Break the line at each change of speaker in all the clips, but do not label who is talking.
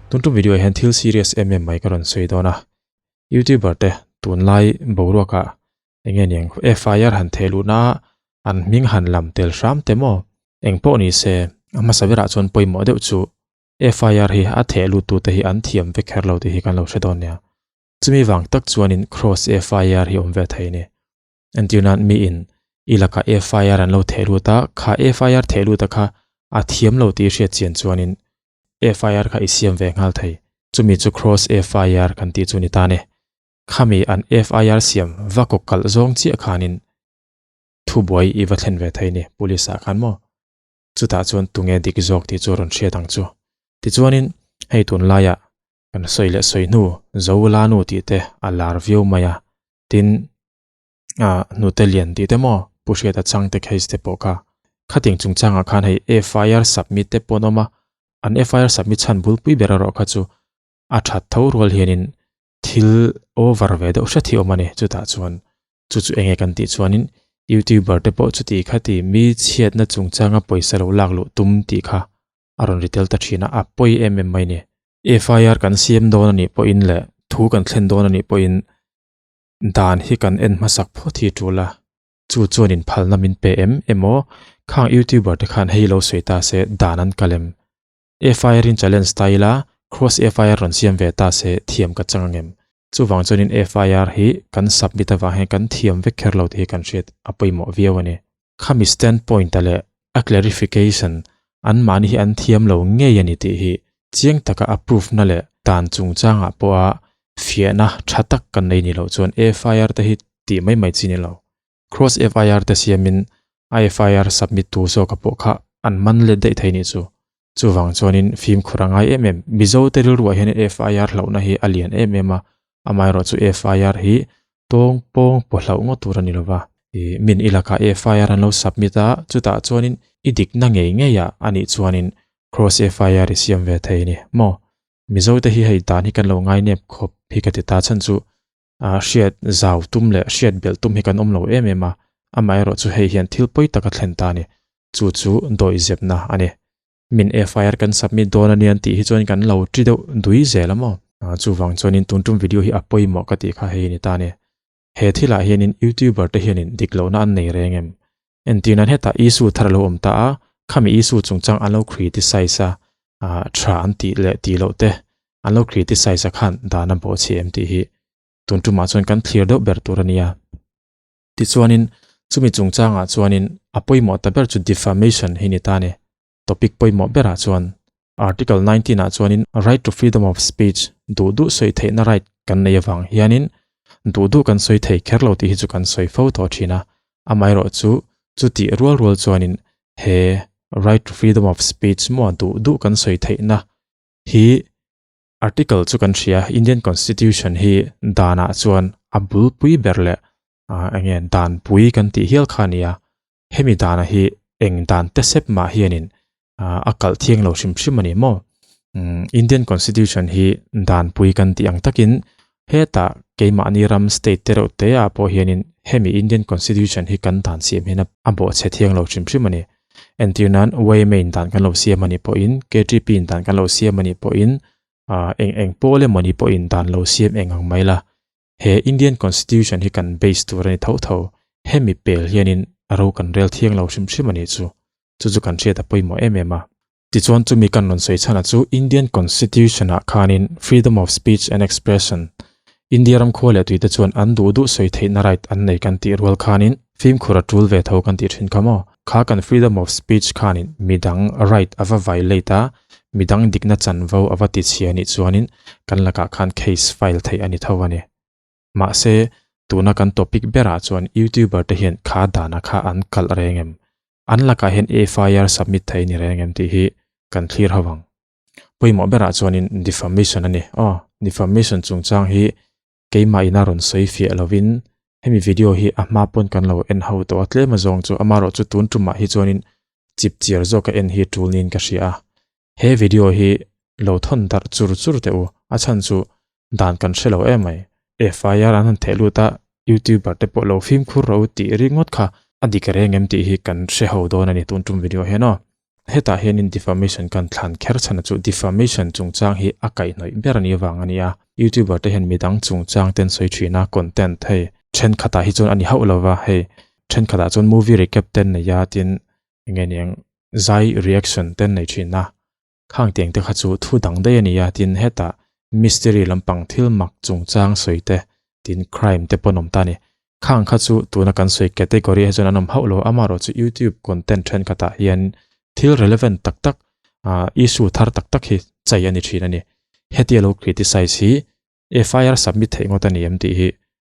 Tun tum video ah hian thil serious em em mai ka rawn sawi dawn a. Youtuber te tunlai boruak ah eng nge niang FIR han theh luh na a an hming han lam tel hram te maw? Eng pawh ni se a hmasa berah chuan pawimawh deuh chu FIR hi a theh lut tute hi an thiam vek kher lo tih hi kan lo hre dawn nia. Chumi vang tak chuanin cross FIR hi awm ve thei a ni. Entir nan miin i lakah FIR an lo theh lut a, kha FIR theh lut a kha a thiam lo tih i hriat chian chuanin FIR kha i siam ve nghal thei. Chumi chu cross FIR kan tih chu ni ta ni. Khami an FIR siam va kawk kalh zawng chiah khanin thubuai i va thlen ve thei ni police ah khan maw? Chutah chuan tunge dik zawk tih chu rawn hriat ang chu. Tichuanin hei tunlaiah kan sawi leh sawi hnu Zolanu tih te a lar viau mai a, tin ah hnute lian tih te maw Pu Hriata Changte case te pawh kha khating chungchangah khan hei FIR submit te pawh an awm a, an FIR submit chhan bulpui ber erawh kha chu a that tho rual hianin thil over ve deuh hret hi a awm a ni. Chutah chuan chu chu enge kan tih chuanin youtuber te pawh chuti khati mi chhiatna chungchanga pawisa lo lak luh tum tih kha a rawn ri tel ta thin a, a pawi em em mai ni. FIR kan siam dawn a nih pawhin leh thu kan thlen dawn a nih pawhin dan hi kan en hmasak phawt hi tul a, chu chuan in phalna min pe em emaw khang youtuber te khan hei lo sawi ta se dan an kal em? FIR in challenge ta ila cross FIR rawn siam ve ta se thiam ka chang angem? Chuvang chuanin FIR hi kan submit avang hian kan thiam vek kher lo tih hi kan hriat a pawimawh viau a ni. Khami stand point a leh a clarification an mahni hi an thiam lo ngei a ni tih hi chiang taka a proof na leh dan chungchangah pawha fiahna tha tak kan nei ni loh chuan FIR te hi tih mai mai chi ni lo. Cross FIR te siamin a FIR submit tu zawka pawh kha an man let daih thei nih chu. Chuvang chuanin fimkhur a ngai em em. Mizo te rilruah hian FIR hlauhna hi a lian em em a, amaherawh chu FIR hi tawng pawng paw hlauh ngawt tur a ni lova. Ih min i lakah FIR an lo submit a, chutah chuanin i dikna ngei ngei ah a nih chuanin cross FIR i siam ve thei a ni maw? Mizo te hi hei dan hi kan lo ngai nep khawp hi ka ti ta chhan chu ah hriat zau tum leh hriat belh tum hi kan awm lo em em a, amaherawh chu hei hian thil pawi tak a thlen ta a ni. Chu chu dawihzepna a ni. Min FIR kan submit dawn a nia tih hi chuan kan lo ṭi deuh dui zel a maw? Chuvang chuanin tun tum video hi a pawimawh ka tih kha hei a ni ta a ni. He thilah hianin YouTuber te hianin dik lohna an nei reng em? Entir nan hetah issue thar a lo awm ta a, khami issue chungchang an lo criticize a, tha an tih leh tih loh te an lo criticize a khan dan a bawhchhi em tih hi tun tumah chuan kan thlir deuh ber tur a nia. Tichuanin chumi chungchangah chuanin a pawimawh ta ber chu defamation hi ni ta a ni. Topic pawimawh berah chuan Article 19 ah chuanin right to freedom of speech duh duh sawi theihna right kan nei avang hianin duh duh kan sawi thei kher lo tih hi chu kan sawi fo tawh thin a. Amaherawh chu chutih rual rual chuanin he right to freedom of speech maw duh duh kan sawi theihna hi Article chu kan hria, Indian Constitution hi danah chuan a bulpui ber leh eng nge danpui kan tih hial kha a ni a, hemi dana hi eng dan te sep mah hianin a kalh thiang lo hrim hrim a ni maw? Indian Constitution hi danpui kan tih ang takin hetah keimahni ram state te reuh te ah pawh hianin hemi Indian Constitution hi kan dan siam hian a bawhchhe thiang lo hrim hrim a ni. Entir nan YMA in dan kan lo siam a nih pawhin, KTP in dan kan lo siam a nih pawhin, ah eng eng pawl emaw ni pawhin dan lo siam eng ang mai la. He Indian Constitution hi kan base tur a ni tho tho. Hemi pel hianin ro kan rel thiang lo hrim hrim a nih chu. Chu chu kan hriat a pawimawh em em a. Tichuan chumi kan rawn sawi chhan a chu Indian Constitution ah khanin Freedom of Speech and Expression, India ram khua leh tuite chuan an duh duh sawi theihna right an nei kan tih rual khanin fimkhur a tul ve tho kan tih thin kha maw? Kha kan freedom of speech khanin midang right a va violate a, midang dikna chanvo a va ti chhia nih chuanin kan lakah khan case file theih a ni tho a ni. Mahse, tuna kan topic berah chuan YouTuber te hian kha dana kha an kalh reng em? An lakah hian FIR submit thei ni reng em tih hi kan thlir ho ang. Pawimawh berah chuanin defamation a ni. Aw, defamation chungchang hi keimah ina rawn sawi fiah lovin hemi video hi a hma pawn kan lo en ho tawh a, tlem azawng chu amaherawh chu tun tumah hi chuanin chip chiar zawka en hi tul niin ka hria a. He video hi lo thawn darh chur chur teh u, a chhan chu dan kan hre lo em mai. FIR an han theh lut a, YouTuber te pawh lo fimkhur ro tih ringawt kha a dik reng em tih hi kan hre ho dawn a ni tun tum video hian aw. Hetah hianin defamation kan thlan kher chhan a chu defamation chungchang hi a kaihhnawih ber a nih avang a nia. Youtuber te hian midang chungchang te an sawi thin a, content hei thenkhatah hi chuan a ni hauh lo va, hei thenkhatah chuan movie recap te an nei a, tin enge niang zai reaction te an nei thin a. Khang tiang te kha chu thu dang daih a ni a, tin hetah mystery lampang thil mak chungchang sawi te, tin crime te pawh an awm ta a ni. Khang kha chu tuna kan sawi category ah chuan an awm hauh lo, amaherawh chu YouTube content thenkhatah hian thil relevant tak tak, issue thar tak tak hi chai a ni thin a ni. Hetia lo criticize hi FIR submit theih ngawt a ni em tih hi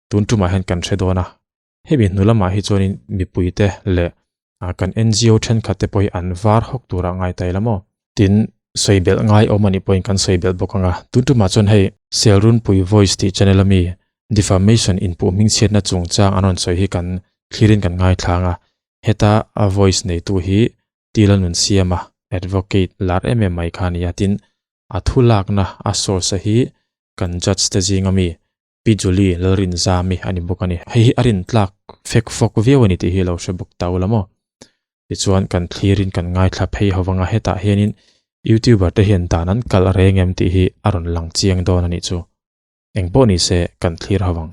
tun tumah hian kan hre dawn a. Hemi hnu lamah hi chuanin mipuite leh kan NGO thenkhat te pawh hi an var hawk turah ngai ta ila maw? Tin, sawi belh ngai awm anih pawhin kan sawi belh bawk ang a. Tun tumah chuan hei Selrunpui Voice tih channel ami defamation inpuh hmingchhiatna chungchang an rawn sawi hi kan thlirin kan ngaithlang a. Heta a voice neitu hi Tila Nunsiama, advocate lar em em mai kha a ni a. Tin, a thu lakna a source a hi kan judge te zinga mi Pi Julie Lalrinzami a ni bawk a ni. Hei hi a rintlak fek fawk viau a ni tih hi lo hre bawk ta ula maw? Tichuan kan thlirin kan ngaithla phei ho vang a, hetah hianin YouTuber te hian dan an kalh reng em tih hi a rawn lang chiang dawn a nih chu. Engpawh ni se kan thlir ho vang.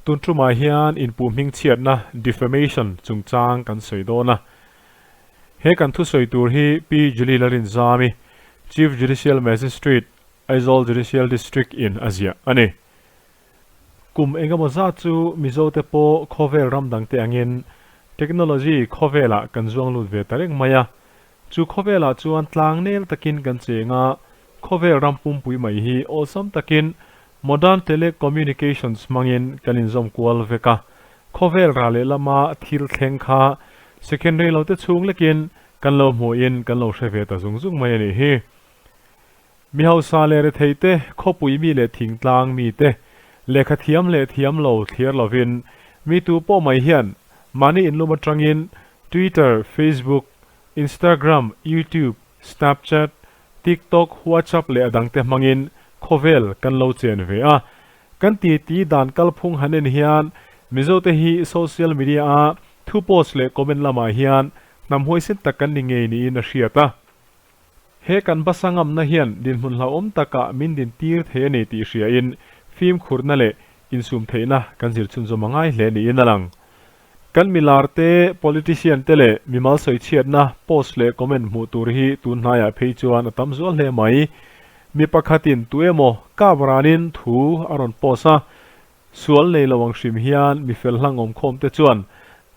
Tun tumah hian inpuh hmingchhiatna, defamation, chungchang kan sawi dawn a. He kan thusawi tur hi Pi Julie Larinzami, Chief Judicial Magistrate, Aizawl Judicial District in a ziah a ni. Kum engemaw zat chu Mizote pawh khawvel ram dangte angin technology khawvelah kan zuang lut ve ta reng mai a. Chu khawvelah chuan tlang nel takin kan cheng a, khawvel ram pumpui mai hi awlsam takin modern telecommunications hmangin kan inzawm kual vek a. Khawvel rah leh lama thil thleng kha second rei lo te chhung lekin kan lo hmuhin kan lo hre ve ta zung zung mai a nih hi. Mi hausa leh rethei te, khawpui mi leh thingtlang mi te, lehkha thiam leh thiam lo thliar lovin mi tu pawh mai hian mahni inlum atangin Twitter, Facebook, Instagram, YouTube, Snapchat, TikTok, WhatsApp leh a dangte hmangin khawvel kan lo chen ve a. Kan titi dan kalphung han en hian Mizote hi social media-a thu post leh comment lamah hian hnam huaisen tak kan ni ngei niin a hriat a. He kan basa ngamna hian dinhmun hlauhawm takah min dintir thei a ni tih hriain fimkhurna leh insum theihna kan zir chhunzawm a ngai hle niin a lang. Kan milar te, politician te leh mimal sawichhiatna post leh comment hmuh tur hi tun hnaiah phei chuan a tam zual hle mai. Mi pakhatin tu emaw kap ranin thu a rawn post a, sual nei lo ang hrim hian mi fel hlang awmkhawm te chuan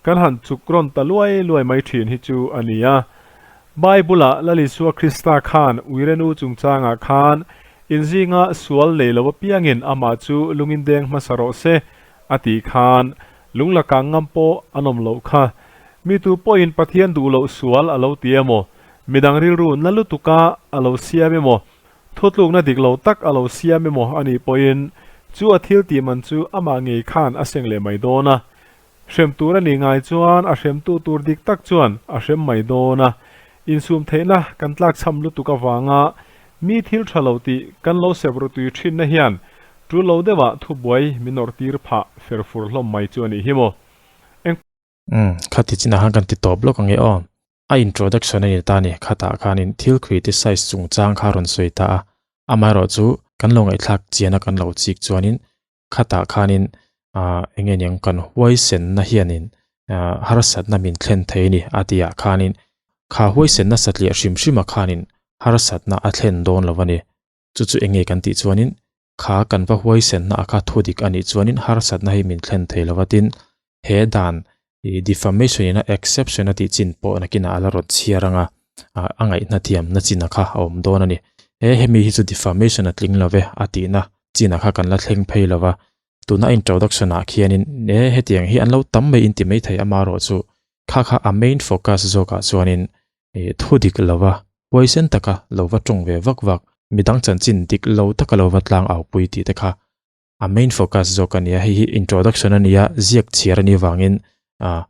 kan han chuk rawn ta luai luai mai thin hi chu a ni a. Bible-a Lal Isua Krista khan Uirenu chungchangah khan inzinga sual nei lo apiangin amah chu lungindeng hmasa rawh se a tih khan lung la kang ngam pawh an awm loh kha. Mi tu pawhin Pathian duh loh sual a lo ti emaw, midang rilru na lutuka a lo siam emaw, Thutlukna dik lo tak a lo siam emaw a nih pawhin chu a thil tih man chu amah ngei khan a seng leh mai dawn a. Hrem tur a nih ngai chuan a hremtu tur dik tak chuan a hrem mai dawn a. Insum theihna kan tlakchham lutuk avanga mi thil tha lo tih kan lo sep ru tui thinna hian tul lo deuhah thubuai min awrh tir phah fer fur hlawm mai chu a nih hi maw. Eng.
Umm, khati chinah khan kan ti tawp lawk ang e aw. A introduction a ni ta a ni, khatah khanin thil criticize chungchang kha a rawn sawi ta a, amaherawhchu kan lo ngaihthlak chian a kan lo chik chuanin khatah khanin ah eng nge niang kan huaisenna hianin ah harsatna min thlen thei a ni a tih ah khanin kha huaisenna satliah hrim hrim ah khanin harsatna a thlen dawn lo a ni. Chu chu eng nge kan tih chuanin kha kan va huaisenna a kha thu dik a nih chuanin harsatna hi min thlen thei lo va tin he dan ih defamation in a exception a tih chin pawh nakinah a la rawn chhiar ang a ah a ngaihna thiamna chin a kha a awm dawn a ni. He hemi hi chu defamation a tling lo ve a tihna chin a kha kan la thleng phei lo va tuna introduction ah khianin e hetiang hi an lo tam mai in ti mai thei amaherawh chu kha kha a main focus zawkah chuanin ih thu dik lo va huaisen taka lo va tawng ve vak vak, midang chanchin dik lo taka lo va tlang au pui tih te kha a main focus zawk a nia, hei hi introduction a nia, ziak chhiar a nih vangin ah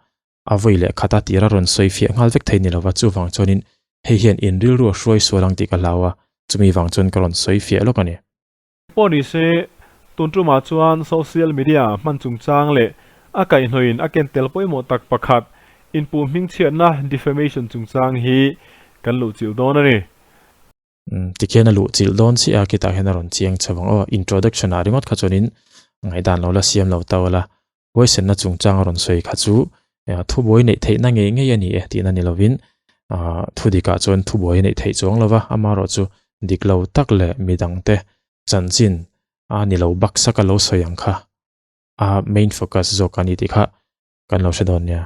a vawi leh khat a tira rawn sawi fiah nghal vek thei ni lova, chuvang chuanin hei hian in rilru a hruai sual ang tih ka hlau a, chumi vang chuan ka rawn sawi fiah lawk a ni.
Pawh ni se, tun tumah chuan social media hman chungchang leh A kaihhnawhin a ken tel pawimawh tak pakhat, inpuh hmingchhiatna, defamation, chungchang hi kan luhchilh dawn a ni.
Tikhian a luhchilh dawn chiah a, khitah hian a rawn chiang chho ang aw. Introduction ah ringawt kha chuanin ngaihdan lo la siam lo ta ula, huaisenna chungchang a rawn sawi kha chu thubuai neih theihna ngei ngei a ni e tihna ni lovin thu dikah chuan thubuai a neih theih chuang lo va, amaherawhchu dik lo tak leh midangte chanchin a ni lo baksak a lo sawi ang kha a main focus zawk a ni tih kha kan lo hre dawn nia.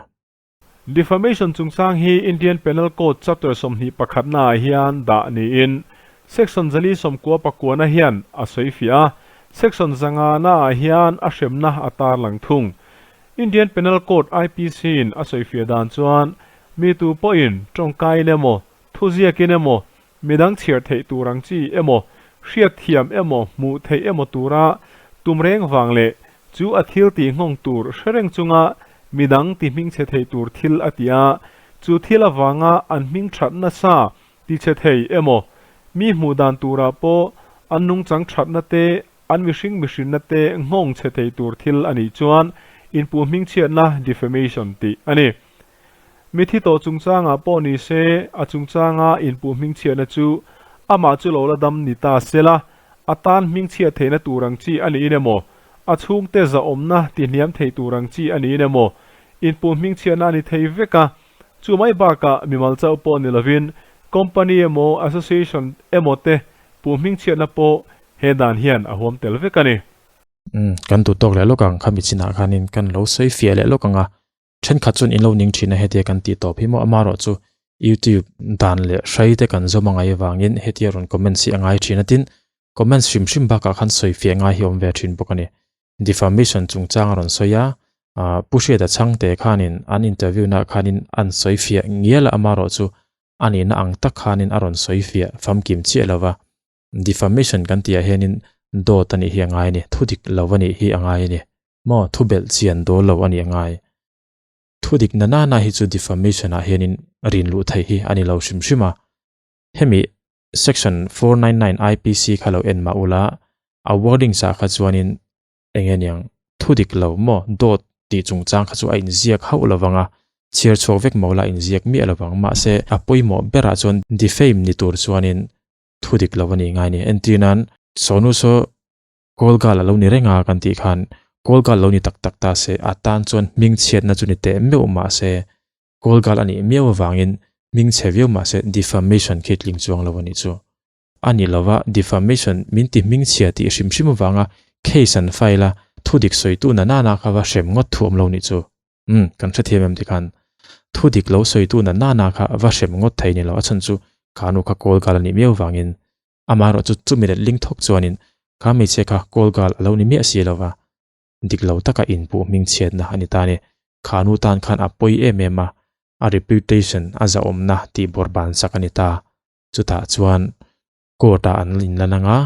Defamation chungchang hi Indian Penal Code Chapter 21 naah hian dah niin Section 499 na hian a sawi fiah a, Section 500 naah hian a hremna a tarlang thung. Indian Penal Code, IPC, in a sawi fiah dan chuan mi tu pawhin tawngkaiin emaw, thuziakin emaw, midang chhiar theih tur ang chi emaw, hriatthiam emaw, hmuh theih emaw tura tum reng vang leh Chu a thil tih nghawng tur hre reng chunga midang ti hmingchhe thei tur thil a ti a, chu thil avanga an hming that nasa ti chhe thei emaw, mi hmuh dan turah pawh an nungchang thatna te, an mihring mihrinna te nghawng chhe thei tur thil a nih chuan inpuh hmingchhiatna, defamation, tih a ni. Mithi tawh chungchangah pawh ni se, a chungchanga inpuh hmingchhiatna chu amah chu lo la dam ni ta sela, a tan hmingchhiat theihna tur ang chi a niin emaw, a chhungte zahawmna tihniam thei tur ang chi a niin emaw, inpuh hmingchhiatna a ni thei vek a. Chu mai bakah mimal chauh pawh ni lovin company emaw association emaw te puh hmingchhiatna pawh he dan hian a huam tel vek a ni.
Umm, kan duh tawk leh lawk ang, khami chinah khanin kan lo sawi fiah leh lawk ang a, Thenkhat chuan in lo ning thin a hetia kan tih tawp hi maw amaherawh chu YouTube dan leh hrai te kan zawm a ngai avangin hetia rawn comments hi a ngai thin a tin comments hrim hrim bakah khan sawi fiah ngai hi a awm ve thin bawk a ni. Defamation chungchang a rawn sawi a, ah Pu Hriata Chhangte khanin an interview naah khanin an sawi fiah ngial a amaherawh chu a nihna ang tak khanin a rawn sawi fiah famkim chiah lo va. Defamation kan tih ah hianin dawt a nih hi a ngai a ni, thu dik lo a nih hi a ngai a ni. Maw thu belh chian dawl lo a nih a ngai. Thu dik na nana hi chu defamation ah hianin rin luh theih hi a ni lo hrim hrim a. Hemi section 499 IPC kha lo en mah ula, a wordings ah kha chuanin eng nge niang thu dik lo maw dawt tih chungchang kha chu a inziak hauh lo vang a, chhiar chhuak vek mawla a inziak miah lo vang. Mahse a pawimawh berah chuan defame ni tur chuanin thu dik lo a nih ngai a ni. Entir nan Sonu saw Kawlgal a lo ni reng a kan tih khan Kawlgal lo ni tak tak ta se a tan chuan hmingchhiatna chu ni teh meuh mah se Kawlgal a nih miau avangin hmingchhe viau mah se defamation khi tling chuang lo a nih chu. A ni lova defamation min ti hmingchhia tih hrim hrim avanga case an file a thu dik sawitu na nana kha va hrem ngawt thu awm lo nih chu. Umm kan hrethiam em tikhan thu dik lo sawitu na nana kha va hrem ngawt thei ni lo a chhan chu kha nu kha Kawlgal a nih miau vangin Amaherawh chu chumi let ling thawk chuanin kha hmeichhia kha call girl a lo ni miah si lova, dik lo taka inpuh hmingchhiatna a ni ta a ni. Kha nu tan khan a pawi em em a, a reputation a zahawmna tih bawrh ban sak a ni ta. Chutah chuan court ah an inlan anga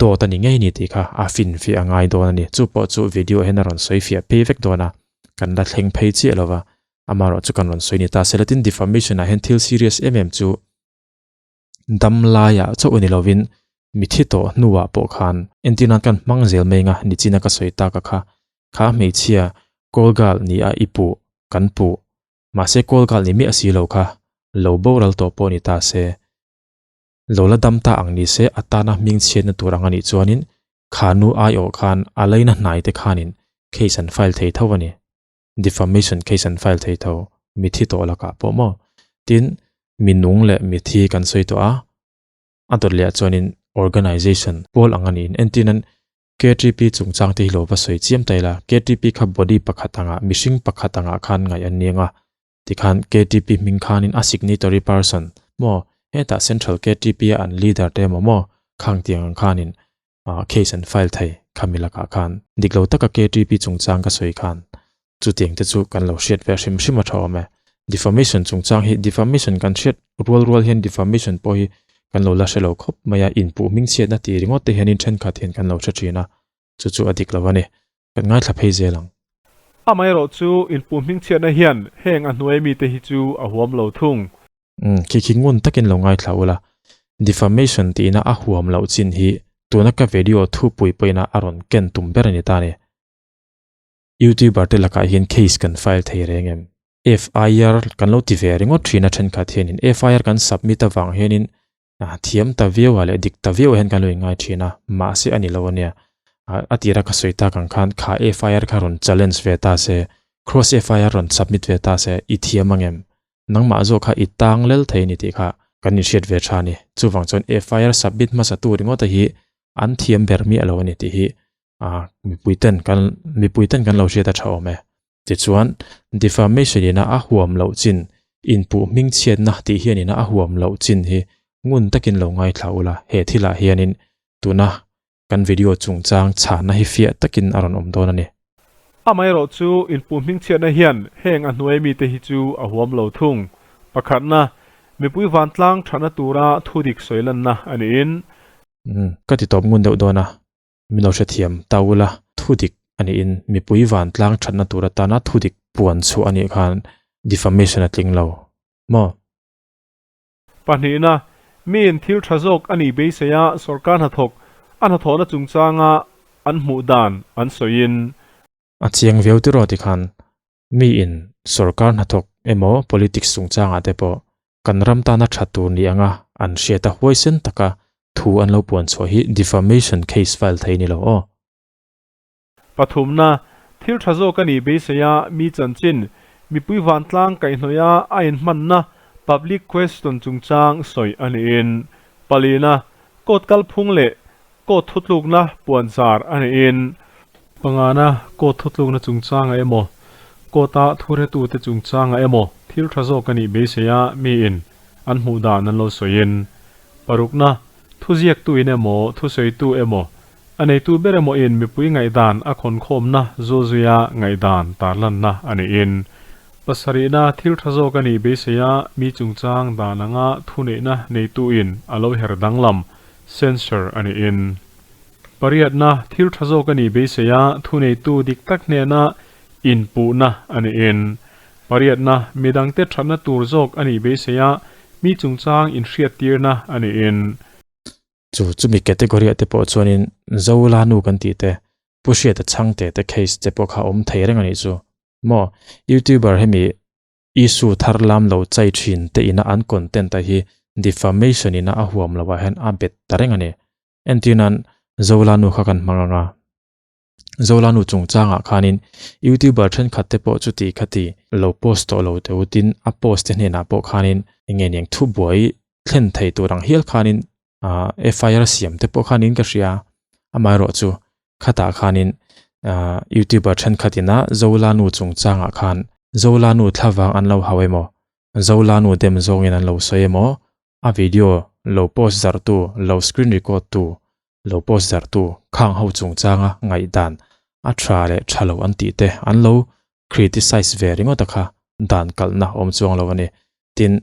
dawt a ni ngei ni tih kha a finfiah a ngai dawn a ni. Chu pawh chu video hian a rawn sawi fiah phei vek dawn a, kan la thleng phei chiah lova, amaherawh chu kan rawn sawi ni ta. Selatin defamation ah hian thil serious em em chu dam laiah chauh a ni lovin mithi tawh hnuah pawh khan entir nan kan hmang zel mai anga nichina ka sawi tak a kha kha hmeichhia call girl ni a i puh kan puh mahse call girl ni miah si lo kha lo boral tawh pawh ni ta se lo la dam ta ang ni se atana hming chhiatna tur ang a nih chuanin kha nu aiawh khan a laina hnai te khanin case an file thei tho a ni. Defamation case an file thei tho, mithi tawh lakah pawh maw? Tin, mi nung leh mithi kan sawi tawh a, a dawt leh ah chuanin organization pawl ang a niin entir nan KTP chungchang te hi lo va sawi chiam ta ila, KTP kha body pakhat angah, mihring pakhat angah khan ngaih an ni ang a, tikhan KTP hming khanin a signatory person maw hetah central KTP a an leader te emaw maw khang tiang ang khanin case an file thei khami lakah khan dik lo taka KTP chungchang ka sawi khan chutiang te chu kan lo hriat ve hrim hrim a tha awm e. Defamation chungchang hi defamation kan hriat rual rual hian defamation pawh hi kan lo la hre lo khawp mai a, inpuh hmingchhiatna tih ringawt te hianin thenkhat hian kan lo hre thin a, chu chu a dik lo a ni. Kan ngaithla phei zel ang.
Amaherawh chu inpuh hmingchhiatna hian heng a hnuai mite hi chu a huam lo thung.
Umm, khi khi ngun takin lo ngaithla ula. Defamation tihna a huam loh chin hi tuna ka video thupui pawhin a rawn ken tum ber a ni ta a ni. Youtuber te lakah hian case kan file thei reng em? FIR kan lo ti ve ringawt thin a thenkhat hianin FIR kan submit avang hianin thiam ta viau ah leh dik ta viau ah hian kan lo inngai thin a, mahse a ni lo ania. A tira ka sawi tak ang khan kha FIR kha rawn challenge ve ta se, cross FIR rawn submit ve ta se i thiam ang em? Nangmah zawk kha i tang lel thei a ni tih kha kan inhriat ve tha a ni. Chuvang chuan FIR submit hmasa tu ringawt a hi an thiam ber miah lo a ni tih hi mipui ten kan mipui ten kan lo hriat a tha awm e. Tichuan, defamation ina a huam loh chin, inpuh hmingchhiatna tih hian ina a huam loh chin hi ngun takin lo ngaithla ula, he thilah hianin tuna kan video chungchang chhahna hi fiah takin a rawn awm dawn a ni.
Amaherawh chu inpuh hmingchhiatna hian heng a hnuai mite hi chu a huam lo thung. Pakhatna, mipui vantlang thatna tura thudik sawi lanna a niin.
Ka ti tawp ngun deuh dawn a, Min lo hrethiam ta ula, thudik a niin mipui vantlang thatna tur atana thudik puan chhuah a nih khan defamation a tling lo maw?
Pahnihna, miin thil tha zawk a nih beisei a sawrkar hnathawk a hnathawhna chungchanga an hmuh dan an sawiin.
A chiang viau tiraw tikhan miin sawrkar hnathawk emaw politics chungchangah te pawh kan ram tana tha tur ni anga an hriat a huaisen taka thu an lo puan chhuah hi defamation case file thei ni lo aw.
Pathumna, thil tha zawk a nih beisei a mi chanchin, mipui vantlang kaihhnawih a a inhmanna public question chungchang sawi a niin. Palina, court kalphung leh Court thutlukna puan zar a niin. Pangana court thutlukna chungchangah emaw, court-a thuretute chungchangah emaw thil tha zawk a nih beisei a miin an hmuh dan an lo sawiin. Parukna, thuziaktuin emaw, thusawitu emaw, a neitu ber emaw in mipui ngaihdan a khawnkhawmna zulzuia ngaihdan tarlanna a niin. Pasarihna, thil tha zawk a nih beisei a mi chungchang dan anga thuneihna neituin a lo her danglam Censor a niin. Pariatna, thil tha zawk a nih beisei a, thuneitu dik tak hnena inpuhna a niin. Pariatna, midangte thatna tur zawk a nih beisei a, mi chungchang inhriattirna a niin.
Chu chumi category ah te pawh chuanin Zola nu kan tih te, Pu Hriata Chhangte te case te pawh kha awm thei reng a nih chu. Maw, YouTuber hemi Issue thar lam lo chai thin te ina an content a hi defamation ina a huam lo ah hian a bet ta reng a ni. Entir nan Zola nu kha kan hmang ang a, Zola nu chungchang ah khanin YouTuber thenkhat te pawh chuti khati lo post tawh lo teh u tin a post te hnenah pawh khanin enge niang thubuai thlen thei tur ang hial khanin FIR siam te pawh khanin ka hria. Amaherawhchu khatah khanin YouTuber thenkhat ina Zola nu chungchangah khan Zola nu thlavang an lo hau emaw, Zola nu dem zawngin an lo sawi emaw, a video lo post zarhtu, lo screen record tu, lo post zarhtu khang ho chungchanga ngaihdan a tha leh tha lo an tih te an lo criticize ve ringawt a kha dan kalhna awm chuang lo a ni. Tin,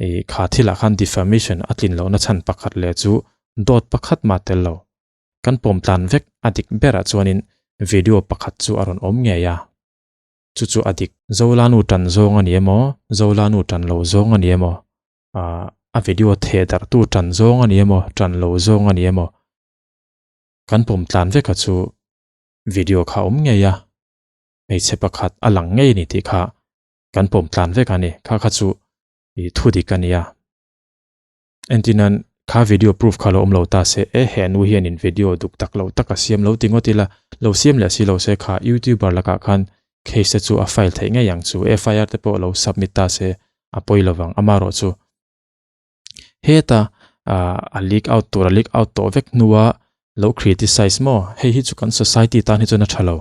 ih kha thilah khan defamation a tlin lohna chhan pakhat leh chu dawt pakhat mah tel lo. Kan pawm tlan vek a dik berah chuanin video pakhat chu a rawn awm ngei a. Chu chu a dik. Zolanu tan zawng a ni emaw, Zolanu tan lo zawng a ni emaw, ah a video theh darhtu tan zawng a ni emaw, tan lo zawng a ni emaw, kan pawm tlan vek a chu video kha a awm ngei a. Hmeichhe pakhat a lang ngei a ni tih kha kan pawm tlan vek a ni. Kha kha chu ih thu dik a nia. Entirnan kha video proof kha lo awm lo ta se, e he nu hianin video duk tak lo tak a siam lo ti ngawt ila, lo siam leh si lo se kha youtuber lakah khan case te chu a file theih ngei ang chu, FIR te pawh lo submit ta se a pawi lovang amaherawhchu heta a leak out tur a leak out tawh vek hnua lo criticize maw hei hi chu kan society tan hi chuan a tha lo.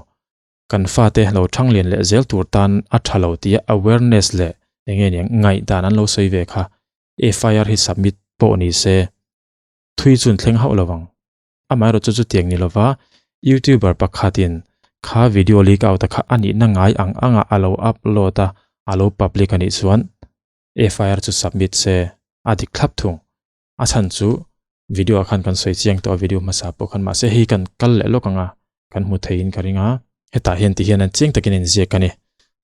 Kan fate lo thang lian leh zel tur tan a tha lo tia awareness leh enge niang ngaihdan an lo sawi ve kha FIR hi submit pawh ni se thui chun thleng hauh lo ang. Amaherawh chu chutiang ni lova YouTuber pakhatin kha video leak out a kha a nihna ngai ang anga a lo upload a, a lo public a nih chuan FIR chu submit se a dik thlap thung. A chhan chu video ah khan kan sawi chiang tawh a video hmasa pawh khan mahse hei kan kal leh lawk ang a kan hmu theiin ka ring a hetah hian ti hian an chiang takin an inziak a ni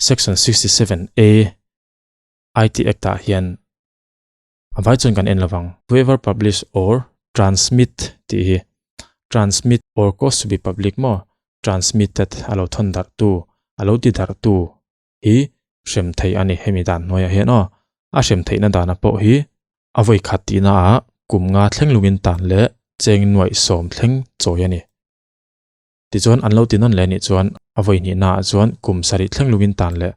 section 67 A IT Act ah hian a vai chuan kan en lovang whoever publish or transmit tih hi transmit or cause to be public maw transmitted a lo thawn darh tu. A lo ti darhtu hi hrem theih a ni hemi dan hnuaiah hian aw. A hrem theihna dana pawh hi a vawi khat tihna ah kum nga thleng lungin tan leh cheng nuaih sawm thleng chawi a ni. Tichuan an lo ti nawn leh anih chuan a vawi hnihna ah chuan kum sarih thleng lungin tan leh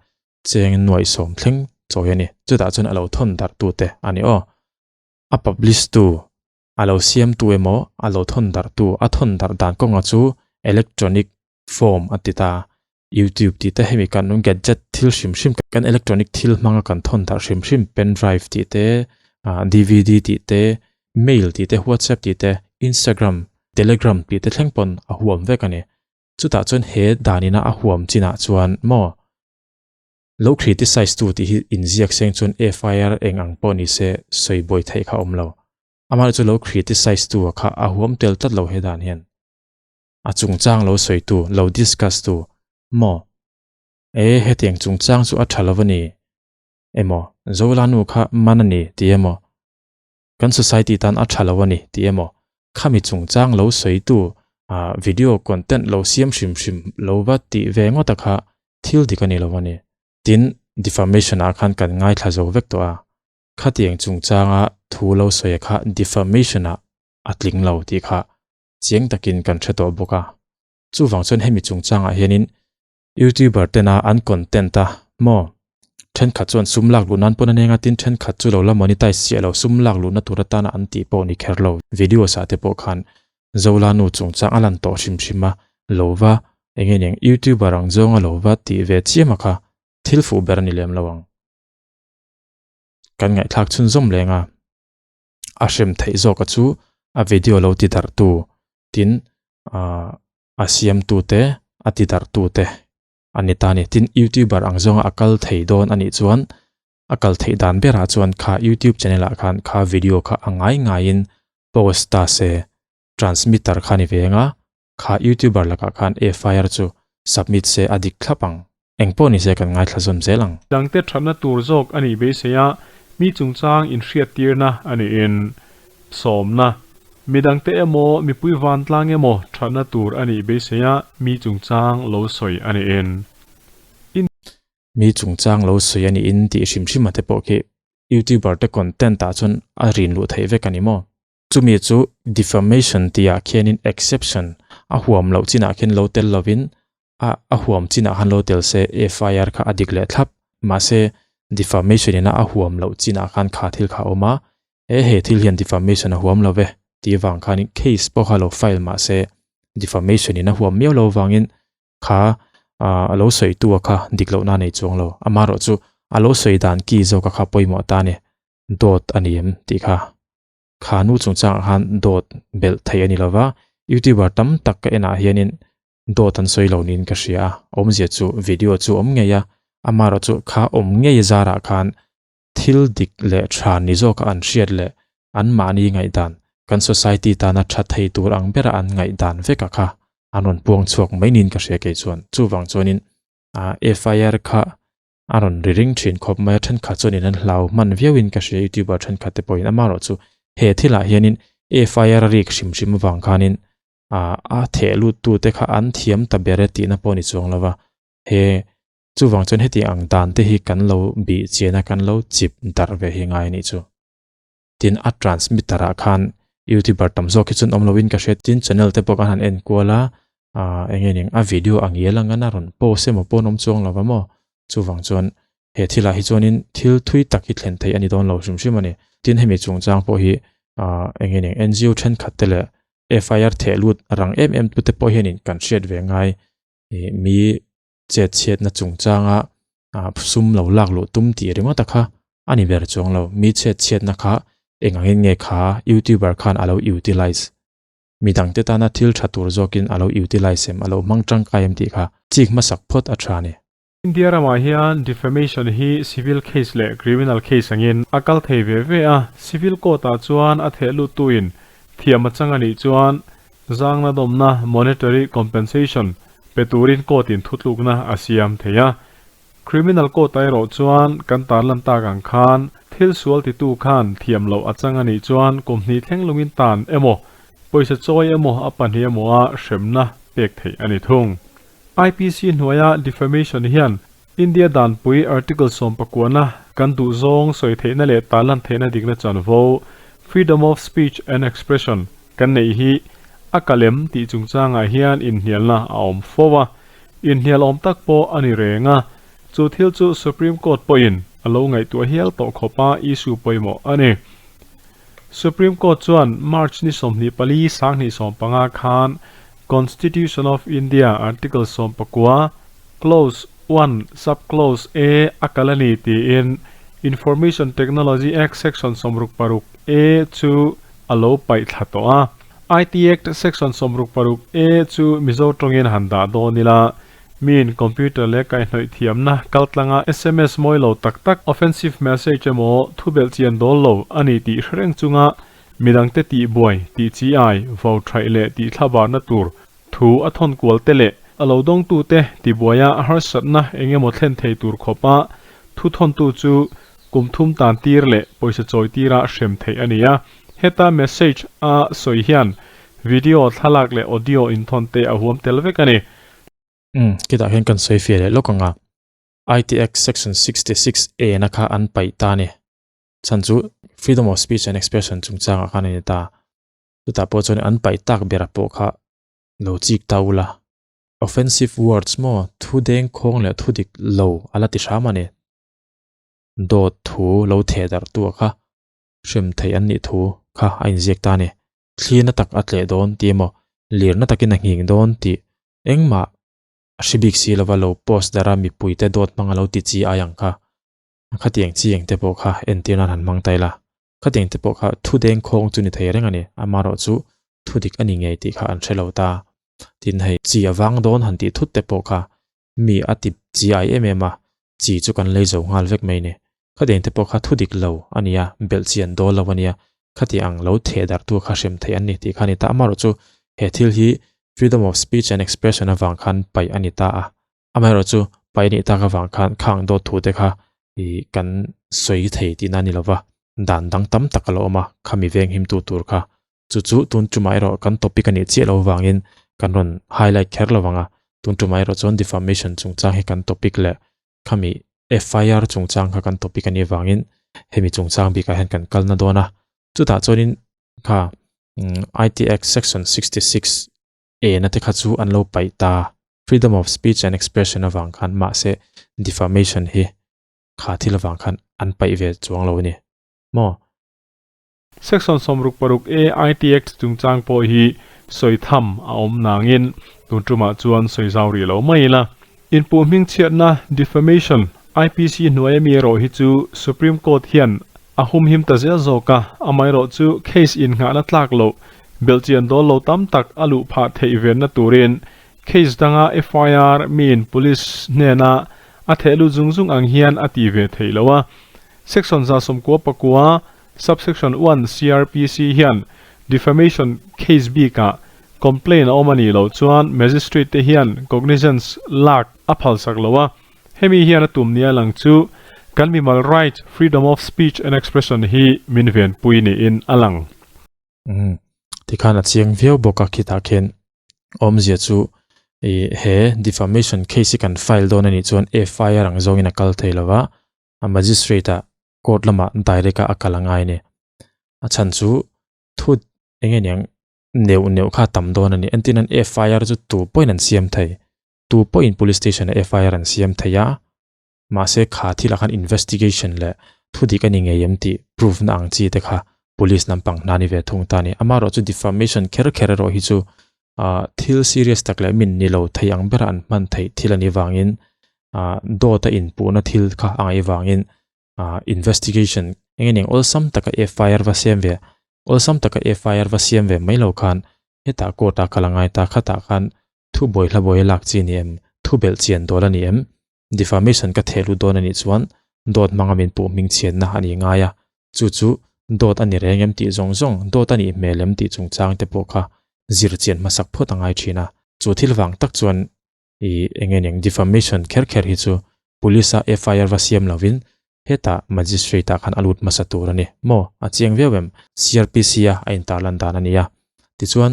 cheng nuaih sawm thleng chawi a ni. Chutah chuan a lo thawn darhtu te a ni aw. A publish tu, a lo siamtu emaw a lo thawn darhtu, a thawn darh dan kawnga chu electronic form a ti ta. YouTube tih te hemi kan gadget thil hrim hrim kan electronic thil hmanga kan thawn darh hrim hrim pen drive tih te ah dvd tih te mail tih te whatsapp tih te instagram telegram tih te thleng pawn a huam vek a ni. Chutah chuan he danina a huam chinah chuan maw lo criticize tu tih hi inziak seng chuan FIR eng ang pawh ni se sawi buai theih kha a awm lo. Amaherawhchu lo criticize tu a kha a huam tel tlat lo he dan hian. A chungchang lo sawitu, lo discuss tu, maw? E, hetiang chungchang chu a tha lo a ni emaw, Zola nu kha man a ni ti emaw, kan society tan a tha lo a ni ti emaw, khami chungchang lo sawitu, ah, video content lo siam hrim hrim lo va tih ve ngawt a kha thil dik a ni lo a ni. Tin, defamation ah khan kan ngaithla zo vek tawh a, khatiang chungchanga thu lo sawi a kha defamation ah a tling lo tih kha chiang takin kan hre tawh bawk a. Chuvang chuan hemi chungchangah hianin YouTuber tena an content a maw thenkhat chuan sum lak luh nan pawn a neng a, tin thenkhat chu lo la monetize chiah lo sum lak luhna tur atana an tih pawh ni kher lo. Videos ah te pawh khan Zola nu chungchang a lan tawh hrim hrim a, lo va eng nge niang YouTuber ang zawnga lo va tih ve chiam a kha thil fuh ber a ni lem lo ang. Kan ngaihthlak chhunzawm leng a. a hrem theih zawk a chu a video lo ti darh tu tin ah a siam tu te a ti darh tu te a ni ta a ni tin youtuber ang zawnga a kal thei dawn a nih chuan a kal theih dan berah chuan kha youtube channel ah khan kha video kha a ngai ngaiin post ta se transmitter kha ni ve ang a kha youtuber lakah khan FIR chu submit se a dik thlap ang. Engpawh ni se kan ngaithla zawm zel ang.
Dangte thatna tur zawk a nih beisei a, mi chungchang inhriattirna a niin sawmna. Mi dangte emaw mipui vantlang emaw thatna tur a nih beisei a, mi chungchang lo sawi a niin.
Mi chungchang lo sawi a niin tih hrim hrim a te pawh khi youtuber te content ah chuan a rin luh theih vek a ni maw? Chumi chu defamation tihah khianin exception a huam loh chinah khian lo tel lovin a a huam chinah khan lo tel se FIR kha a dik leh thlap. Mahse defamation ina a huam loh chinah khan kha thil kha a awm a, e he thil hian defamation a huam lo ve tih avang khanin case pawh kha lo file mahse defamation in a huam miau lo avangin kha a lo sawitu a kha dik lohna a nei chuang lo. Amaherawhchu a lo sawi dan ki zawk a kha pawimawh ta a ni. Dawt a ni em tih kha. Kha nu chungchangah khan dawt belh theih a ni lova, youtuber tam tak ka enah hianin dawt an sawi lo niin ka hria a, awmzia chu video chu awm ngei a, amaherawhchu kha awm ngei zarah khan thil dik leh tha ni zawka an hriat leh anmahni ngaihdan, kan society tana tha thei tur ang bera an ngaihdan veka kha an rawn puang chhuak mai niin ka hria kei chuan. Chuvang chuanin FIR kha A rawn ri ring thin khawp mai a, thenkhat chuanin an hlau hman viauin ka hria youtuber thenkhat te pawhin amaherawh chu he thilah hianin FIR a rik hrim hrim avang khanin ah a theh lut tu te kha an thiam ta ber e tihna pawh a ni chuang lo va, he chuvang chuan heti ang dan te hi kan lo bih chian a kan lo chip darh ve hi ngai a nih chu. Tin a transmitter ah khan youtuber tam zawk hi chuan awm loin ka hria tin channel te pawh khan han en kual a ah eng nge ning a video ang ial ang a rawn post emaw pawh an awm chuang lo va maw chuvang chuan he thil ah hi chuanin thil thui tak hi thlen theih a ni dawn lo hrim hrim a ni tin hemi chungchang pawh hi ah eng nge ning NGO thenkhat te leh FIR theh lut rang em em tute pawh hianin kan hriat ve ngai ih mi chet chhiatna chungchanga ah sum lo lak luh tum tih ringawt a kha a ni ber chuang lo. Mi chet chhiatna kha eng angin nge kha youtuber khan a lo utilize midangte tana thil tha tur zawkin a lo utilize em a lo hmang tangkai em tih kha chik hmasak phawt a tha a ni.
India ramah hian defamation hi civil case leh criminal case angin a kal thei ve ve a, civil court ah chuan a theh luttuin thiam a chang a nih chuan Zangna dawmna, monetary compensation, pe turin court in thutlukna a siam thei a. Criminal court ah erawh chuan kan tarlan tak ang khan thil sual titu khan thiam loh a chang a nih chuan kum hnih thleng lungin tan emaw, pawisa chawi emaw a pahnih emaw a hremna pek theih a ni thung. IPC hnuaia defamation hian India danpui Article sawmpakuana kan duhzawng sawi theihna leh tarlan theihna dikna chanvo, freedom of speech and expression, kan neih hi a kalem tih chungchangah hian inhnialna a awm fo a, inhnial awm tak pawh a ni reng a, chu thil chu Supreme Court pawhin a lo ngaihtuah hial tawh khawpa issue pawimawh a ni. Supreme Court chuan March ni 24 2015 khan Constitution of India Article 19, Clause one, Sub-Clause A a kal a ni tiin Information Technology Act Section 66 A chu a lo paih thla tawh a. IT Act Section 66 A chu Mizo tawngin han dah dawn ila, Miin computer leh kaihhnawih thiamna kaltlanga sms mawi lo tak tak, offensive message emaw thubelh chian dawl lo a ni tih hre reng chunga midangte tihbuai, tihchi-ai, vo thaih leh tihthlabarna tur thu a thawn kual te leh a lo dawngtute tibuaia harsatna eng emaw thlen thei tur khawpa thu thawntu chu kum thum tan tir leh pawisa chawi tira hrem theih a ni a. Heta message a sawi hian video, thlalak leh audio inthawn te a huam tel vek a ni.
Umm, khitah hian kan sawi fiah leh lawk ang a, IT Act Section 66 A na kha an paih ta a ni. Chhan chu Freedom of Speech and Expression chungchangah khan a ni ta. Chutah pawh chuan an paih tak bera pawh kha lo chik ta ula. Offensive words maw thu deng khawng leh thu dik lo a la ti hram a ni. Dawt thu lo theh darh tu a kha hrem theih an nih thu kha a inziak ta a ni. Thli na tak a tleh dawn tih emaw, lir na takin a nghing dawn tih engmah a hre bik si lova lo post darh a mipuite dawt hmang a lo ti chi ai ang kha. Khatiang chi eng te pawh kha entir nan han hmang ta ila. Khatiang te pawh kha thu deng khawng chu ni thei reng a ni. Amaherawhchu thu dik a ni ngei tih kha an hre lo ta. Tin hei chi a vang dawn han tih thut te pawh kha mi a ti chi ai em em a, chi chu kan lei zo nghal vek mai ni. Khatiang te pawh kha thu dik lo a nia, belh chi an dawl lo a nia, khati ang lo theh darh tu kha hrem theih an ni tih kha a ni ta. Amaherawhchu he thil hi freedom of speech and expression avang khan paih a ni ta a. Amaherawhchu paih a nih tak avang khan khang dawt thu te kha ih kan sawi thei tihna a ni lova, dan dang tam tak a lo awm a, khami veng him tu tur kha. Chu chu tun tumah erawh kan topic a nih chiah lo vangin kan rawn highlight kher lo vang a, tun tumah erawh chuan defamation chungchang hi kan topic leh khami FIR chungchang kha kan topic a nih vangin hemi chungchang bikah hian kan kalna dawn a. Chutah chuanin kha IT Act section 66 A na te kha chu an lo paih ta, freedom of speech and expression avang khan mahse defamation hi kha thil avang khan an paih ve chuang lo a ni maw?
Section 66 A IT Act chungchang pawh hi sawi tham a awm nangin tun tumah chuan sawi zau rih lo mai ila. Inpuh hmingchhiatna, defamation, IPC hnuaia mi erawh hi chu Supreme Court hian a humhim ta zel zawk a, amaherawh chu case innghahna tlak loh, belhchian dawl lo tam tak a luh phah theih venna turin case danga FIR miin police hnena a theh lut zung zung ang hian a ti ve theih lo a. Section 99, Subsection one CrPC hian defamation case bikah complaint a awm a nih loh chuan Magistrate te hian cognizance lak a phalsak lo a, hemi hian a tum nia lang chu kan mimal right freedom of speech and expression hi min venpui niin a lang.
Umm tikhan a chiang viau bawk a khitah khian awmzia chu ih he defamation case hi kan file dawn a nih chuan FIR ang zawngin a kal thei lo va, a magistrate ah court lamah direct a a kal a ngai a ni. A chhan chu thu eng nge niang neuh neuh kha a tam dawn a ni. Entirnan FIR chu tu pawhin an siam thei. Tu pawhin police station ah FIR an siam thei a, mahse kha thilah khan investigation leh thu dik a ni ngei em tih proof na ang chi te kha police lampang hna ni ve thung ta a ni. Amaherawh chu defamation kher kher erawh hi chu ah thil serious tak leh min ni lo thei ang bera an hman theih thil a nih vangin ah dawt a inpuhna thil kha a ngaih vangin ah investigation eng nge awlsam taka FIR va siam ve awlsam taka FIR va siam ve mai lo khan hetah court ah kal a ngai ta khatah khan thu bawi hla bawi a lak chi a ni em thu belh chian dawl a ni em defamation ka theh lut dawn a nih chuan dawt hmanga min puh hming chhiatna a ni ngai a chu chu dawt a ni reng em tih zawng zawng dawt a nih hmel em tih chungchang te pawh kha zir chian hmasak phawt a ngai thin a chu thil vang tak chuan ih eng nge niang defamation kher kher hi chu police a FIR va siam lovin hetah magistrate ah khan a lut hmasa tur a ni maw a chiang viau em CRPC a a intarlan dan a ni a tichuan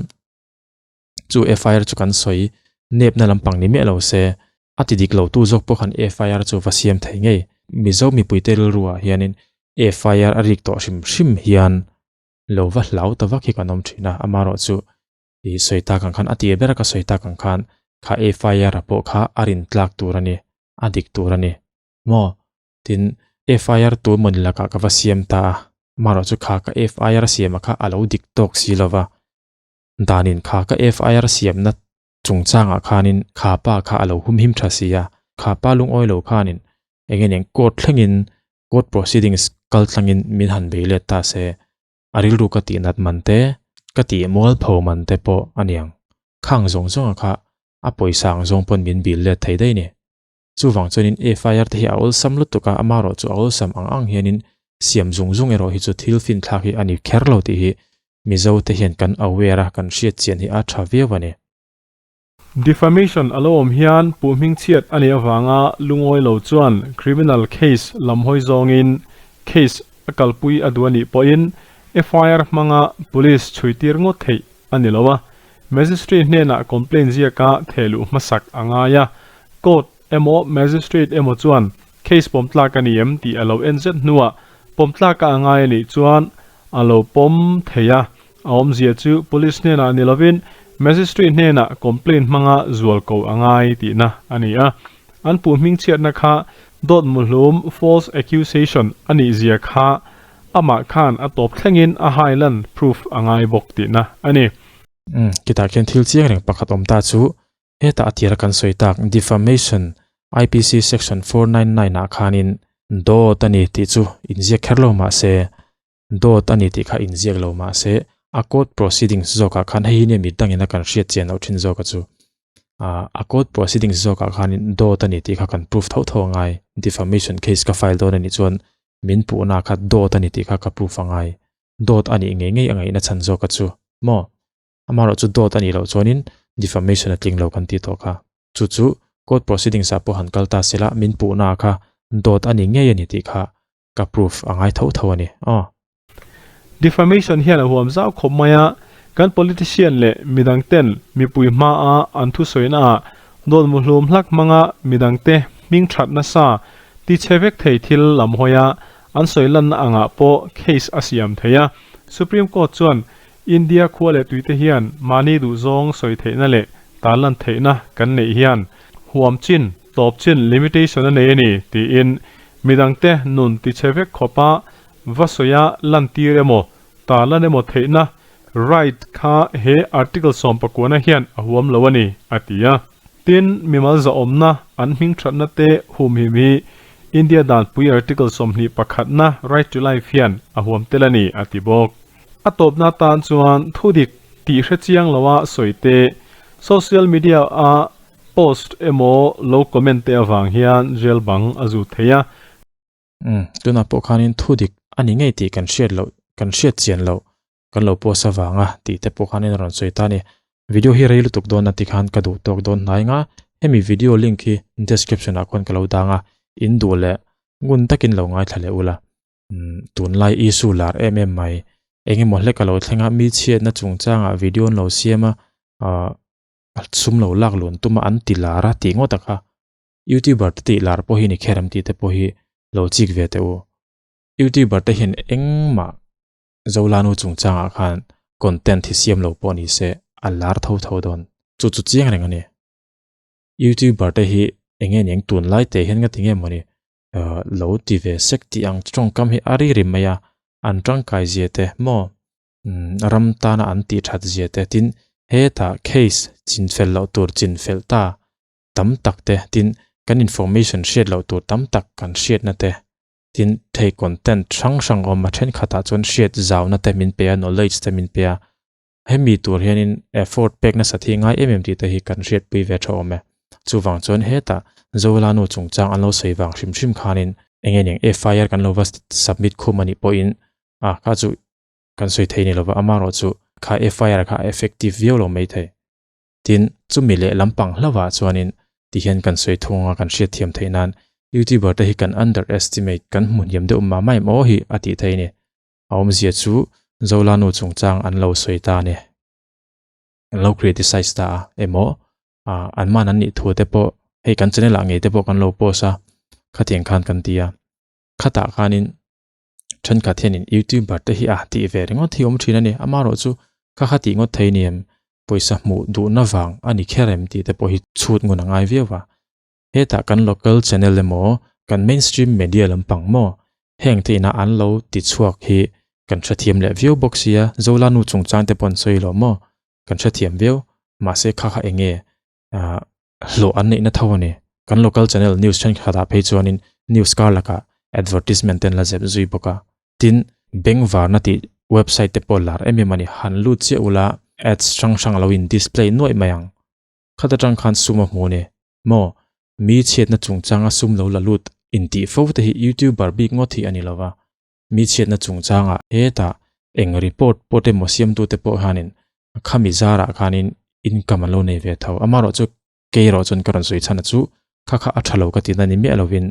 chu FIR chu kan sawi. Nepna lampang ni miah lo se, a ti dik lo tu zawk pawh khan FIR chu va siam thei ngei. Mizo mipuite rilruah hianin FIR a rik tawh hrim hrim hian lo va hlau ta vak hi kan awm thin a, amaherawhchu i sawi tak ang khan a tir bera ka sawi tak ang khan kha FIR-a pawh kha a rin tlak tur a ni, a dik tur a ni maw? Tin, FIR tu mawni lakah ka va siam ta a, amaherawhchu kha ka FIR siama kha a lo dik tawk si lo va, danin kha ka FIR siamna chungchangah khanin kha pa kha a lo humhim tha si a, kha pa lungawi lo khanin eng nge niang court thlengin court proceedings kal tlangin min han bei let ta se, a rilru ka tih nat man te, ka tih mualpho man te pawh a niang. Khang zawng zawnga kha a pawisa ang zawng pawn min bil let thei daih ni. Chuvang chuanin FIR te hi a awlsam lutuk a, amaherawh chu a awlsam ang ang hianin siam zung zung erawh hi chu thil finthlak hi a ni kher lo tih hi Mizo te hian kan aware a, kan hriat chian hi a tha viau a ni.
Defamation a lo awm hian puh hmingchhiat a nih avanga lungawi lo chuan criminal case lam hawi zawngin case a kalpui a duh a nih pawhin FIR hmanga police chhuitir ngawt theih a ni lo a, Magistrate hnenah complaint ziaka thehluh hmasak a ngai a, court emaw magistrate emaw chuan case pawm tlak a ni em tih a lo en zet hnuah pawm tlaka a ngai a nih chuan a lo pawm thei a, a awmzia chu police hnenah ni lovin magistrate hnenah complaint hmanga zual ko a ngai tihna a ni a. An puh hmingchhiatna kha dawt muhlum, false accusation, a nih zia kha amah khan a tawp thlengin a hailan, proof, a ngai bawk tihna a ni.
Umm, kitah khian thil chiang reng pakhat awm ta chu hetah a tira kan sawi tak defamation IPC section 499 ah khanin dawt a ni tih chu inziak kher lo mah se dawt a ni tih kha inziak lo mah se a court proceedings zawkah khan hei hi nia mit dangin a kan hriat chian loh thin zawk a chu ah a court proceedings zawkah khanin dawt a ni tih kha kan proof tho tho a ngai defamation case ka file dawn a nih chuan min puhna kha dawt a ni tih kha ka proof a ngai dawt a nih ngei ngei a ngaihna chhan zawk a chu maw amaherawh chu dawt a nih loh chuanin defamation a tling lo kan tih tawh kha chu chu court proceedings ah pawh han kal ta sela min puhna kha dawt a ni ngei a ni tih kha ka proof a ngai tho tho a ni aw.
Defamation hian a huam zau khawp mai a, kan politician leh midang ten mipui hmaa an thusawina ah dawt muhlum hlak hmanga midang te hming that nasa ti chhe vek thei thil lam hawi a an sawi lanna angah pawh case a siam thei a, Supreme Court chuan India khua leh tuite hian mahni duhzawng sawi theihna leh tarlan theihna kan neih hian huam chin, tawp chin, limitation a nei a ni tiin midangte nun tichhe vek khawpa va sawia lantir emaw tarlan emaw theihna right kha he Article sawmpakuana hian a huam lo a ni, a ti a. Tin, mimal zahawmna, an hming thatna te humhim hi India danpui Article 21 na Right to Life hian a huam tel a ni, a ti bawk. A tawpna tan chuan thudik tih hre chiang loa sawi te, social media a post emaw lo comment te avang hian jail bang a zut thei a.
Umm, tunah pawh khanin thudik a ni ngei tih kan hriat loh, kan hriat chian loh kan lo post avanga tih te pawh khanin a rawn sawi ta a ni. Video hi rei lutuk dawn a ti khan ka duh tawk dawn hnai nga, hemi video link hi description ah khuan ka lo dang a, in duh leh ngun takin lo ngaithla leh ula. Umm, tunlai issue lar em em mai, eng emaw hlek a lo thleng a, mi chhiatna chungchangah video an lo siam a, ah sum lo lak lun tum a an ti lar a tih ngawt a kha. Youtuber te tih lar pawh hi ni kher em tih te pawh hi lo chik ve teh u. Youtuber te hian engmah Zolanu chungchangah khan content hi siam lo pawh ni se a lar tho tho dawn. Chu chu chiang reng a ni. Youtuber te hi eng nge niang tunlai te hian nga ti nge mawni lo ti ve sek tih ang tawngkam hi a ri ri mai a, an tangkai zia te maw ram tana an tih that zia te tin hetah case chinfel loh tur chinfel ta tam tak te tin kan information hriat loh tur tam tak kan hriatna te tin thei content hrang hrang awm a thenkhatah chuan hriat zauna te min pe a knowledge te min pe a hemi tur hianin effort pek nasa thi ngai em em tih te hi kan hriatpui ve tha awm e chuvang chuan hetah Zolanu chungchang an lo sawi vang hrim hrim khanin eng nge niang FIR kan lo va submit khum anih pawhin a kha chu kan sawi thei ni lova amaherawhchu kha FIR kha a effective viau lo maithei. Tin, chumi leh lampang hlauhah chuanin tihian kan sawi thung a, kan hriatthiam theih nan YouTuber te hi kan underestimate, kan hmu hniam deuh mah mah em aw hi a tih theih a ni. A awmzia chu Zolanu chungchang an lo sawi ta a ni. An lo criticize ta a emaw? Ah an man an nih thu te pawh hei kan channel ah ngei te pawh kan lo post a, khatiang khan kan ti a. Khatah khanin thenkhat hianin youtuber te hi a tih ve ringawt hi awm thin a ni. Amaherawhchu kha kha tih ngawt thei ni em? Pawisa hmuh duhna vang a ni kher em tih te pawh hi chhut ngun a ngai viau a. Hetah kan local channel emaw kan mainstream media lampang maw heng te ina an lo ti chhuak hi kan hrethiam leh viau bawk sia, Zola nu chungchang te pawh an sawi lo maw? Kan hrethiam viau, mahse kha kha eng nge hlawh an neihna tho a ni. Kan local channel news thenkhatah phei chuanin news kar lakah advertisement te an la zep zui bawk a. Tin, Bengvarna tih website te pawh lar em em a ni. Han lut chiah ula ads hrang hrang a lo in display nuaih mai ang. Khat atang khan sum a hmu a ni. Maw? Mi chhiatna chungchanga sum lo la lut intih fo te hi youtuber bik ngawt hi a ni lova. Mi chhiatna chungchangah hetah eng report pawh emaw siamtute pawh hianin khami zarah khanin income an lo nei ve tho. Amaherawhchu kei erawh chuan ka rawn sawi chhan a chu kha kha a tha lo ka tihna ni miah lovin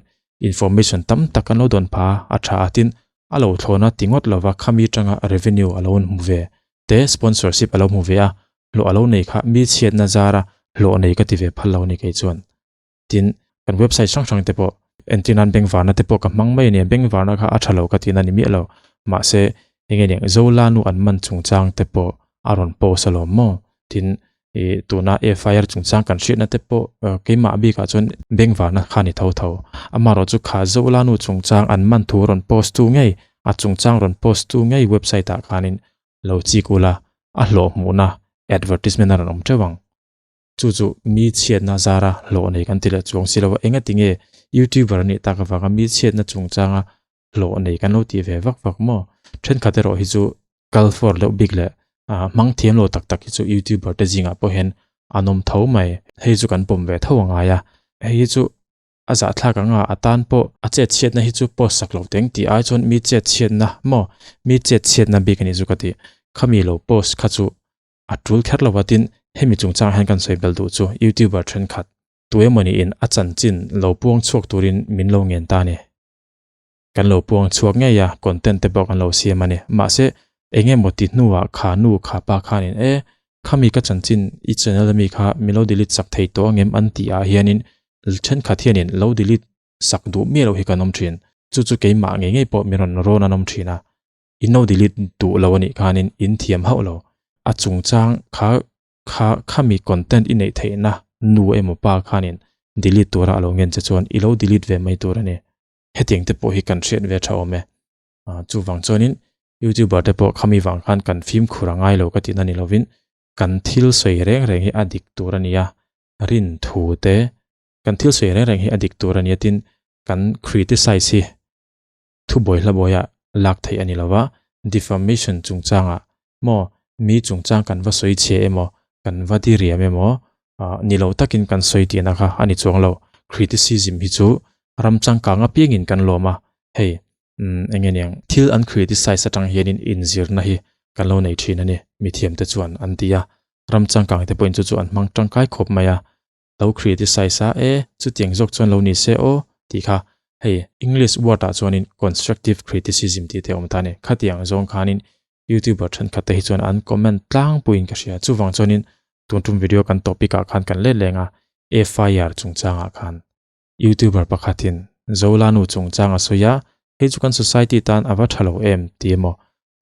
information tam tak an lo dawn pha a tha a tin a lo thlawna ti ngawt lova khami tanga revenue a lo hmu ve te sponsorship a lo hmu ve a hlawh a lo nei kha mi chhiatna zara hlawh nei ka ti ve phal lo a ni kei chuan. Tin, kan website hrang hrang te pawh entir nan bengvarna te pawh ka hmang mai a ni a, bengvarna kha a tha lo ka tihna a ni miah lo. Mahse, eng nge Zola nu an man chungchang te pawh a rawn post alawm maw? Tin, ih tuna FIR chungchang kan hriatna te pawh keimah bikah chuan bengvarna kha a ni tho tho. Amaherawhchu kha Zola nu chungchang an man thu rawn post tu ngei, a chungchang rawn post tu ngei website ah khanin lo chik ula, a hlawh hmuhna advertisement a rawn awm teuh ang. Chu chu mi chhiatna zara hlawh nei kan ti leh chuang si lo a, engati nge youtuber a nih tak avanga mi chhiatna chungchanga hlawh nei kan lo tih ve vak vak maw? Thenkhat erawh hi chu kal for deuh bik leh hmang thiam lo tak tak hi chu youtuber te zingah pawh hian an awm tho mai. Hei chu kan pawm ve tho a ngai a, hei hi chu a zahthlak anga a tan pawh a chet chhiatna hi chu post sak lo teng tih ai chuan mi chet chhiatna maw mi chet chhiatna bik a nih chu ka ti. Khami lo post kha chu A tul kher lo a tin hemi chungchang hian kan sawi bel duh chu YouTuber thenkhat tu emawni in a chanchin lo puang chhuak turin min lo ngen ta a ni. Kan lo puang chhuak ngei a, content te pawh kan lo siam a ni. Mahse eng emaw ti hnuah kha nu kha pa khanin e khami ka chanchin i channel ami kha min lo delete sak thei tawh angem an tih ah hianin thenkhat hianin lo delete sak duh miah loh hi kan awm thin. Chu chu keimah ngei ngei pawh min rawn rawn an awm thin a. In lo delete duh lo anih khanin in thiam hauh lo. A chungchang kha kha khami content i neih theihna nu emaw pa khanin delete tura a lo ngen che chuan i lo delete ve mai tur a ni. Hetiang te pawh hi kan hriat ve tha awm e. Chuvang chuanin youtuber te pawh khami vang khan kan fimkhur a ngai lo ka tihna ni lovin kan thil sawi reng reng hi a dik tur a ni a, rin thu te kan thil sawi reng reng hi a dik tur a ni a tin kan criticize hi Thubuai hlabuaia lak theih a ni lo va, defamation chungchangah maw mi chungchang kan va sawi chhe emaw, kan va di riam emaw, ni lo takin kan sawi tihna kha a ni chuang lo. Criticism hi chu ram changkang apiangin kan lawm a, hei eng nge niang, thil an criticize atang hianin inzirna hi kan lo nei thin a ni, mithiamte chuan an ti a, ram changkangte pawhin chu chu an hmang tangkai khawp mai a, lo criticize a e chutiang zawk chuan lo ni se aw tih kha hei English word ah chuanin constructive criticism tih te a awm ta a ni. Khatiang zawng khanin youtuber thenkhat te hi chuan an comment tlangpuiin ka hria. Chuvang chuanin tun tum video kan topic ah khan kan let leng a FIR chungchangah khan youtuber pakhatin Zolanu chungchang a sawi a, hei chu kan society tan a va tha lo em ti emaw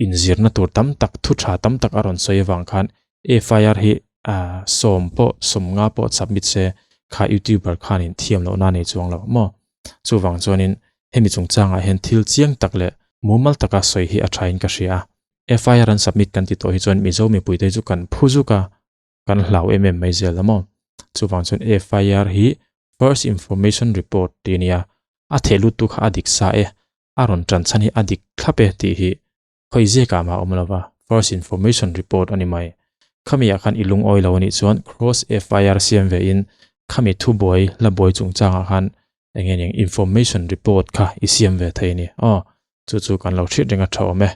inzirna tur tam tak thu tha tam tak a rawn sawi avang khan FIR hi sawm pawh sawmnga pawh submit se kha youtuber khanin thiam lohna a nei chuang lo maw. Chuvang chuanin hemi chungchangah hian thil chiang tak leh mumal taka sawi hi a thain ka hria a. FIR an submit kan ti tawh hi chuan Mizo mipuite chu kan phu zuk a, kan hlau em em mai zel a maw. Chuvang chuan FIR hi First Information Report tih a nia, a theh lut tu kha a dik sa e, a rawn tan chhan hi a dik thlap e tih hi khawi ziakah mah a awm lo va, First Information Report a ni mai. Khami ah khan i lungawi lo a nih chuan Cross FIR siam ve in khami thubuai la buai chungchangah khan eng nge eng Information Report kha i siam ve thei a ni. Aw, chu chu kan lo hriat reng a tha awm e.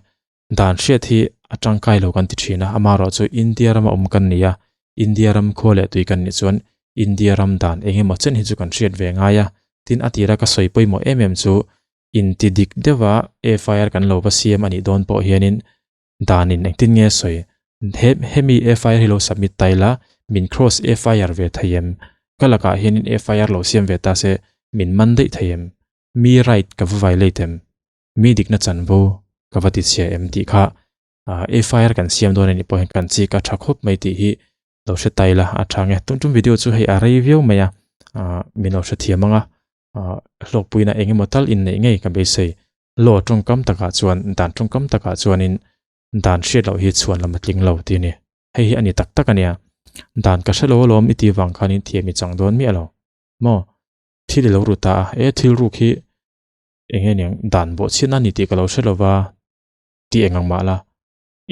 Dan hriat hi a tangkai lo kan ti thin a, amaherawh chu India rama awm kan ni a, India ram khua leh tui kan nih chuan India ram dan eng emaw chen hi chu kan hriat ve ngai a, tin a tira ka sawi pawimawh em em chu inti dik deuha FIR kan lo va siam a nih dawn pawh hianin danin engtin nge sawi he hemi FIR hi lo submit ta ila. Min cross FIR ve thei em? Ka lakah hianin FIR lo siam ve ta se min man daih thei em? Mi right ka va violate em? Mi dikna chanvo ka va ti chhia em tih kha FIR kan siam dawn a nih pawh hian kan chik a tha khawp mai tih hi lo hre tai la a tha nge. Tum tum video chu hei a rei viau mai a, min lo hrethiam ang a, hlawkpuina eng emaw tal inneih ngei ka beisei. Law tawngkam takah chuan dan tawngkam takah chuanin dan hriat loh hi chhuan lam a tling lo tih a ni. Hei hi a ni tak tak a nia. Dan ka hre lo alawm i tih vang khanin thiam i chang dawn miah lo. Maw? Thil i lo ru ta a, e thil ruk hi eng nge niang dan bawhchhiatna a ni tih ka lo hre lo va tih eng ang mah la,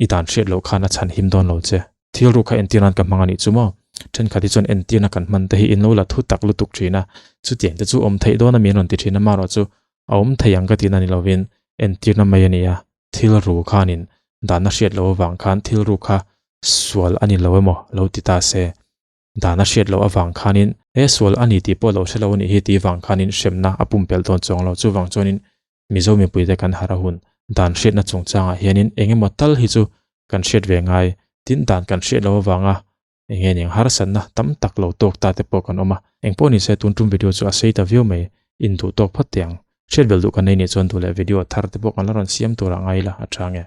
i dan hriat loh khan a chhan him dawn lo che. Thil ruk kha entir nan ka hmang a nih chu maw? Thenkhat hi chuan entirna kan hman te hi in lo la thu tak lutuk thin a, chutiang te chu awm theih dawn a mi an rawn ti thin a, marawh chu a awm thei ang ka tihna ni lovin entirna mai a ni a, thil ru khanin danna hriat loh avang khan thil ruk kha sual a ni lo emaw lo ti ta se, dana hriat loh avang khanin he sual a ni tih pawh lo hre lo a nih hi tih vang khanin hremna a pumpelh dawn chuang lo. Chuvang chuanin Mizo mipuite kan harh a hun dan hriatna chungchangah hianin eng emaw tal hi chu kan hriat ve ngai. Tin, dan kan hriat loh avanga eng nge ning harsatna tam tak lo tawk ta te pawh kan awm a. Eng pawh ni se tun tum video chu a sei ta viau mai. Induh tawk phawt teh ang. Hriat belh duh kan nei nih chuan duh leh video thar te pawh kan la rawn siam turah ngai ila a tha nge.